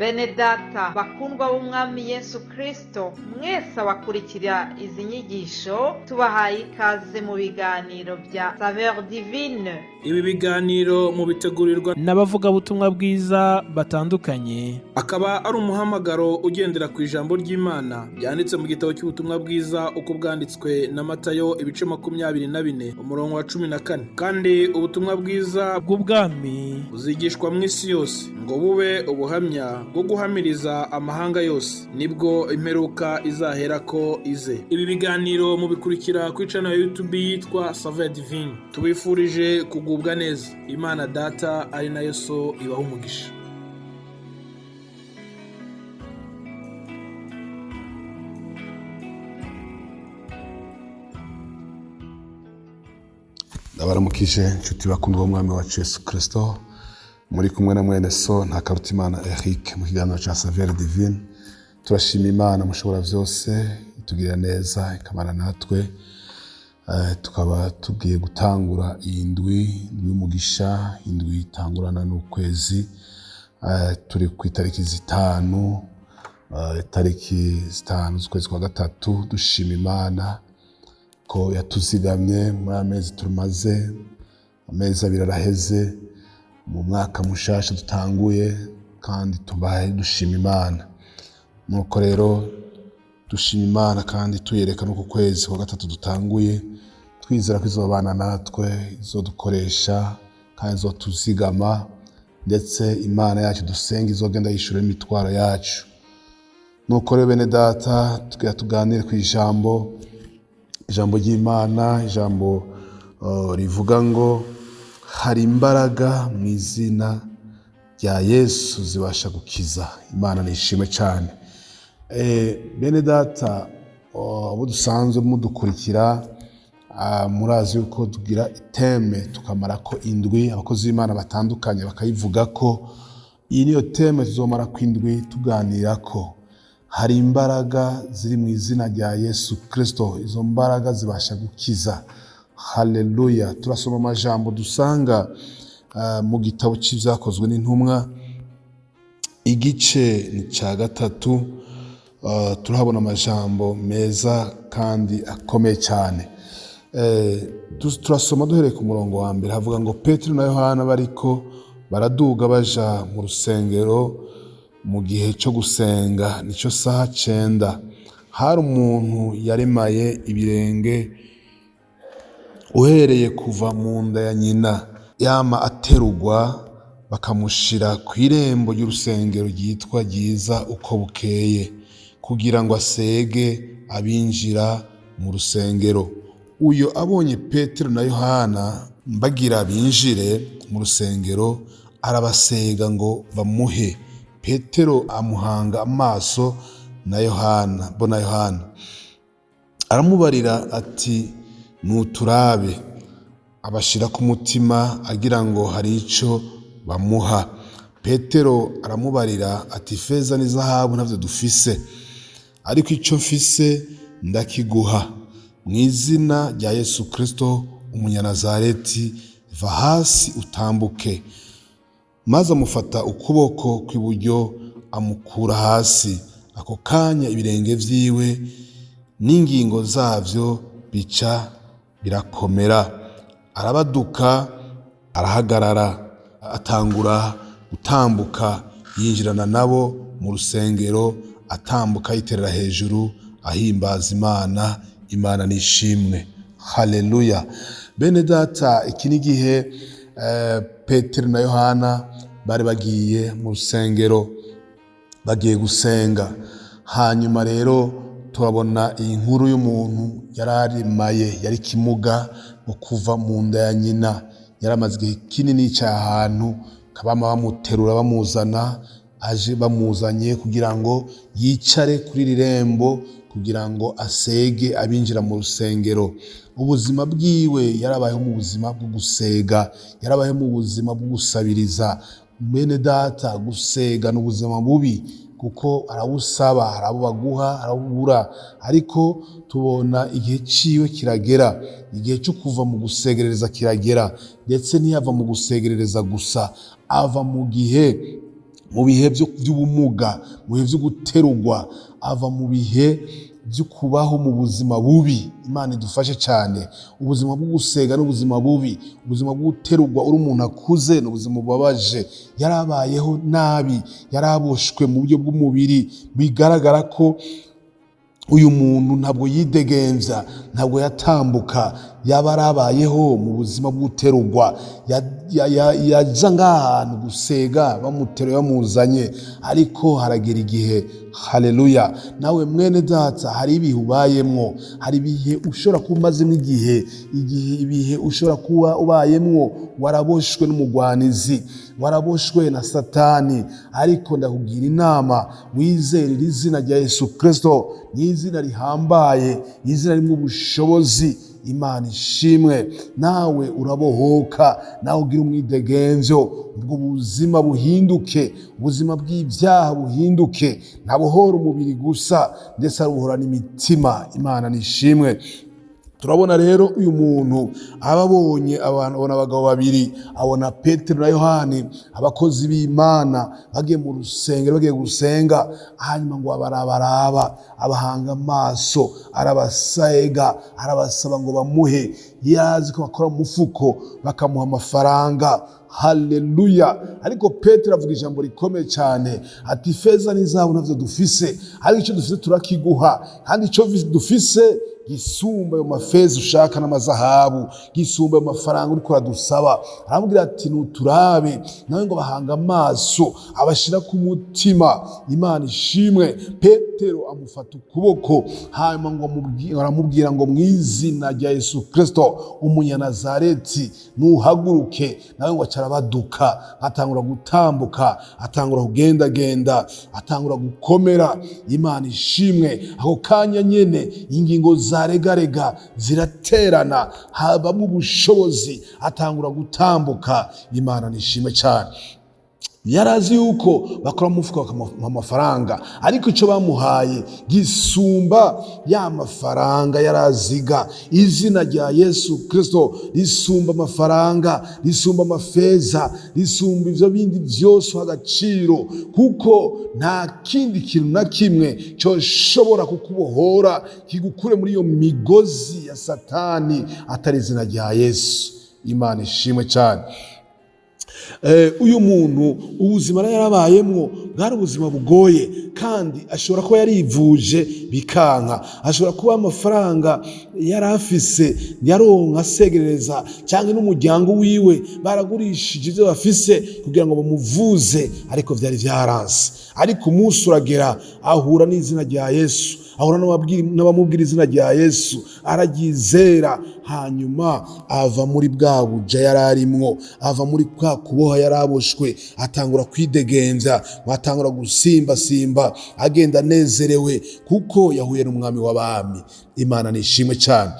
Bene data bakundwa b'Umwami Yesu Kristo, mwese abakurikira izi nyigisho, tubahaye ikaze mu biganiro bya Saveur Divine. Ibi biganiro mubitegurirwa n'abavugabutumwa bwiza batandukanye, akaba ari umuhamagaro ugendera ku ijambo ry'Imana ryanditse mu gitabo cy'ubutumwa bwiza uko bwanditswe na Matayo, ibice 24, umurongo wa 14. Kandi ubutumwa bwiza bw'ubwami buzigishwa mu isi yose ngo bube ubuhamya bwo guhamiriza amahanga yose, nibwo imperuka izaherako ize. Ibi biganiro mubikurikira kuri channel ya YouTube yitwa Saveur Divine. Tubifurije kugubwa neza. Imana Data ari nayo So ibaha umugisha. Ndabaramukije inshuti bakundwa b'Umwami wacu Yesu Kristo. Muri kumwe na mwene so Ntakarutimana Eric mu kiganiro cya Saveur Divine. Turashima Imana mushobora byose, itugirira neza, ikabana natwe. Tukaba tugiye gutangura iyi ndwi, indwi y'umugisha, indwi itangurana n'ukwezi. Turi ku itariki 5, itariki 5 z'ukwezi kwa gatatu. Dushima Imana ko yatuzigamye muri amezi tumaze, amezi 2 araheze mu mwaka mushasha dutanguye, kandi tubaye dushima Imana. Nuko rero dushima Imana kandi tuyereka n'uku kwezi kwa gatatu dutanguye, twizera ko izobana natwe, izodukoresha kandi izotuzigama, ndetse Imana yacu dusenga izogenda yishura imitwaro yacu. Nuko rero bene data, tugira tuganire ku ijambo ry'Imana, ijambo rivuga ngo hari imbaraga mu izina rya Yesu zibasha gukiza. Imana nishimwe cyane. Bene data, abo dusanzwe mudukurikira, murazi yuko tugira iteme tukamarako indwi, abakozi b'Imana batandukanye bakayivuga ko iyi niyo teme tuzomara ko indwi tuganira ko hari imbaraga ziri mu izina rya Yesu Kristo, izo mbaraga zibasha gukiza. Haleluya. Turasoma amajambo dusanga mu gitabo cy'Ibyakozwe n'Intumwa, igice ni cya 3. Turahabona amajambo meza kandi akomeye cyane. Turasoma duhereye ku murongo wa 1, havuga ngo Petero na Yohana bariko baraduga baja mu rusengero mu gihe cyo gusenga, nico saha 9. Hari umuntu yaremaye ibirenge uhereye kuva mu nda ya nyina, yama aterugwa bakamushira ku irembo ry'urusengero ryitwa Ryiza uko bukeye, kugira ngo asege abinjira mu rusengero. Uyo abonye Petero na Yohana mbagira binjire mu rusengero, arabasega ngo bamuhe. Petero amuhanga amaso na Yohana, bona Yohana aramubarira ati nuturabe. Abashira ku mutima agira ngo hari ico bamuha. Petero aramubarira ati feza n'izahabu ntavyo dufise, ariko ico mfise ndakiguha. Mu izina rya Yesu Kristo umunyanazareti, va hasi utambuke. Maze amufata ukuboko kw'iburyo amukura hasi. Ako kanya ibirenge vyiwe n'ingingo zavyo bica birakomera. Arabaduka, arahagarara, atangura gutambuka, yinjirana nabo mu rusengero, atambuka yiterera hejuru, ahimbaza Imana. Imana nishimwe. Haleluya. Bene data, iki ni gihe Petero na Yohana bari bagiye mu rusengero, bagiye gusenga. Hanyuma rero turabona iyi nkuru y'umuntu yararimaye, yari kimuga mu kuva mu nda ya nyina, yaramaze igihe kinini yicaye ahantu, kabama bamuterura bamuzana, aje bamuzanye kugira ngo yicare kuri iri rembo kugira ngo asege abinjira mu rusengero. Ubuzima bwiwe yarabayeho mu buzima bwo gusega, yarabayeho mu buzima bwo gusabiriza. Mwene data, gusega ni ubuzima bubi, kuko arawusaba, hari abo baguha, arawubura. Ariko tubona igihe ciwe kiragera, igihe cyo kuva mu gusegerereza kiragera. Ndetse ntiyava mu gusegerereza gusa, ava mu gihe Mu bihe by'ubumuga, mu bihe byo guterugwa, ava mu bihe byo kubaho mu buzima bubi. Imana idufashe cyane. Ubuzima bwo gusega n'ubuzima bubi, ubuzima bwo guterugwa uri umuntu akuze ni ubuzima bubabaje. Yarabayeho nabi, yaraboshwe mu buryo bw'umubiri. Bigaragara ko uyu muntu ntabwo yidegemvya, ntabwo yatambuka, yaba arabayeho mu buzima bw'uterugwa. Yaja ngahantu gusega bamuteruye, bamuzanye, ariko haragera igihe. Haleluya! Nawe mwene data, hari ibihe ubayemwo, hari ibihe ushobora kuba umazemo igihe, ibihe ushobora kuba ubayemwo waraboshwe n'umugwanizi, waraboshwe na Satani. Ariko ndakugira inama, wizere iri zina rya Yesu Kristo. Ni izina rihambaye, ni izina ririmo ubushobozi. Imana ishimwe. Nawe urabohoka, nawe ugira umwidegemvyo, ubwo buzima buhinduke, ubuzima bw'ibyaha buhinduke. Ntabohora umubiri gusa, ndetse arubohora n'imitima. Imana nishimwe. Turabona rero uyu muntu aba abonye abantu, abona abagabo babiri, abona Petero na Yohani, abakozi b'Imana, bagiye mu rusengero, bagiye gusenga. Hanyuma ngo abarabaraba, abahanga amaso, arabasega, arabasaba ngo bamuhe. Yazi ko bakora mu mufuko bakamuha amafaranga. Haleluya! Ariko Petero avuga ijambo rikomeye cyane, ati: "Feza n'izahabu navyo dufise, ariko icyo dufise turakiguha, kandi icyo dufise gisumba ayo mafeza ushaka n'amazahabu, gisumba ayo mafaranga uriko uradusaba." Aramubwira ati: "Nuturabe." Nawe ngo bahanga amaso, abashira ku mutima. Imana ishimwe. Petero amufata ukuboko, hanyuma ngo aramubwira ngo: "Mu izina rya Yesu Kristo umunyanazareti, nuhaguruke." Nawe ngo acarabaduka, atangura gutambuka, atangura kugendagenda, atangura gukomera. Imana ishimwe. Ako kanya nyene ingingo zaregarega ziraterana, habamo ubushobozi, atangura gutambuka. Imana nishimwe cyane. Yarazi yuko bakora mu mufuka bakamuha amafaranga, ariko icyo bamuhaye gisumba ya mafaranga yaraziga. Izina rya Yesu Kristo risumba amafaranga, risumba amafeza, risumba ibyo bindi byose uha agaciro, kuko nta kindi kintu na kimwe cyoshobora kukubohora kigukure muri iyo migozi ya Satani atari izina rya Yesu. Imana ishimwe cyane. Uyu muntu ubuzima yari yarabayemwo bwari ubuzima bugoye, kandi ashobora kuba yarivuje bikanka, ashobora kuba amafaranga yari afise yaronka asegerereza, cyangwa n'umuryango wiwe baragurishije ibyo bafise kugira ngo bamuvuze, ariko vyari vyaranse. Ariko umunsi uragera ahura n'izina rya Yesu, ahura n'abamubwira izina rya Yesu, araryizera, hanyuma ava muri bwa buja yari arimwo, ava muri kwa kuboha yari aboshwe, atangura kwidegemvya, atangura gusimbasimba, agenda anezerewe kuko yahuye n'umwami w'abami. Imana nishimwe cyane.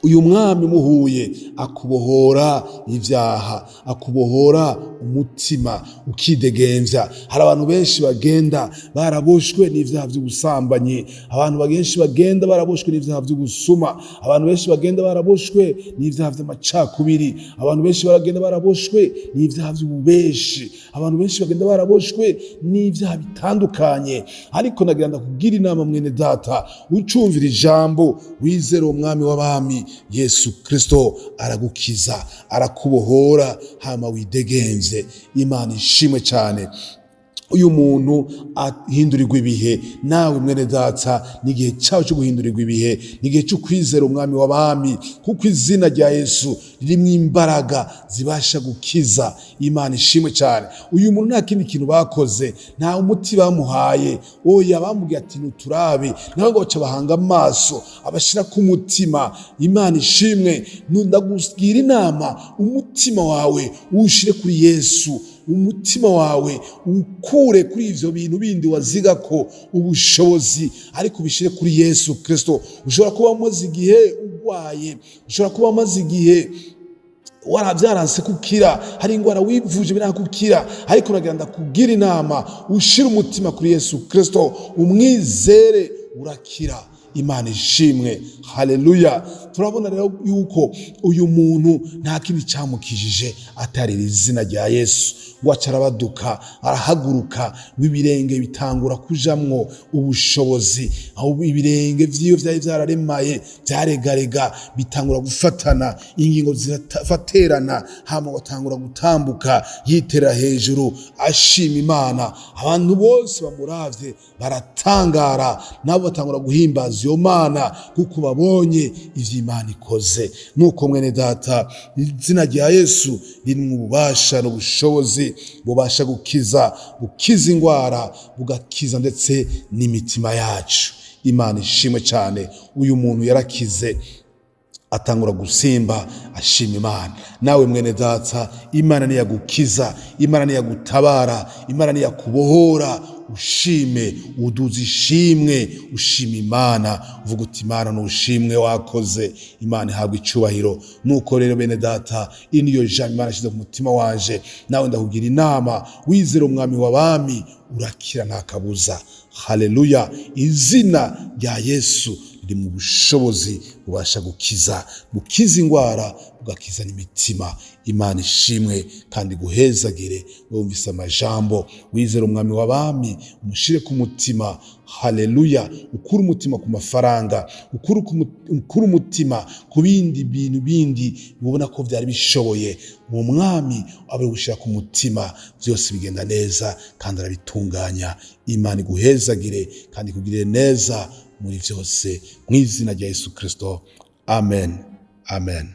Uyu mwami muhuye akubohora ibyaha, akubohora umutima, ukidegemvya. Hari abantu benshi bagenda baraboshwe n'ivyaha by'ubusambanyi, abantu benshi bagenda baraboshwe n'ivyaha by'ubusuma, abantu benshi bagenda baraboshwe n'ivyaha by'amacakubiri, abantu benshi bagenda baraboshwe n'ivyaha by'ububeshi, abantu benshi bagenda baraboshwe n'ivyaha bitandukanye. Ariko nagira ndakubwira inama, mwene data, ucumvira ijambo, wizere umwami w'abami Yesu Kristo, aragukiza, arakubohora, hama widegemvye. Imana ishimwe cyane. Uyu muntu ahindurirwa ibihe. Nawe mwene data, n'igihe cyawe cyo guhindurirwa ibihe, n'igihe cyo kwizera umwami w'abami, kuko izina rya Yesu ririmo imbaraga zibasha gukiza. Imana ishimwe cyane. Uyu muntu nta kindi kintu bakoze, nta umuti bamuhaye, oya. Bamubwiye ati: "Nuturabe." Nawe ngo baca bahanga amaso, abashyira ku mutima. Imana ishimwe. Ndakugira inama, umutima wawe uwushyire kuri Yesu, umutima wawe ukure kuri ivyo bintu bindi waziga ko ubushobozi, ariko ubishire kuri Yesu Kristo. Ushobora kuba umaze igihe urwaye, ushobora kuba umaze igihe warabyaranse kukira, hari ingwara wivuje birakukira, ariko uragira ndakubwira inama, ushire umutima kuri Yesu Kristo, umwizere, urakira. Imana ishimwe, haleluya. Turabona rero yuko uyu muntu nta kindi cyamukijije atari izina rya Yesu. Waca arabaduka, arahaguruka, w'ibirenge bitangura kujamwo ubushobozi, aho ibirenge vyiwe vyari vyararemaye vyaregarega bitangura gufatana, ingingo zirafaterana, hama batangura gutambuka yitera hejuru ashima Imana. Abantu bose bamuravye baratangara, nabo batangura guhimbaza iyo Mana kuko babonye ivyo Imana ikoze. Nuko mwene data, izina rya Yesu ririmwo ububasha n'ubushobozi bubasha gukiza, bukiza ingwara, bugakiza ndetse n'imitima yacu. Imana ishimwe cyane. Uyu muntu yarakize, atangura gusimba ashima Imana. Nawe mwene data, Imana niyagukiza, Imana niyagutabara, Imana niyakubohora, ushime, uduze ishimwe, ushima Imana, uvuga uti Imana n'ushimwe wakoze. Imana ihabwa icubahiro. Nuko rero bene data, iyi niyo jambo Imana ishize ku mutima wanje. Nawe ndakugira inama, wizere umwami w'abami, urakira nta kabuza. Haleluya. Izina rya Yesu riri mu bushobozi bubasha gukiza, bukiza ingwara, bugakiza n'imitima. Imana ishimwe kandi guhezagire. Wumvise amajambo, wizere umwami w'abami, umushire ku mutima. Haleluya. Ukure umutima ku mafaranga, ukure umutima ku bindi bintu bindi ubona ko byari bishoboye. Uwo mwami abe gushira ku mutima, byose bigenda neza kandi arabitunganya. Imana iguhezagire kandi ikugirire neza muri byose, mu izina rya Yesu Kristo. Amen, amen.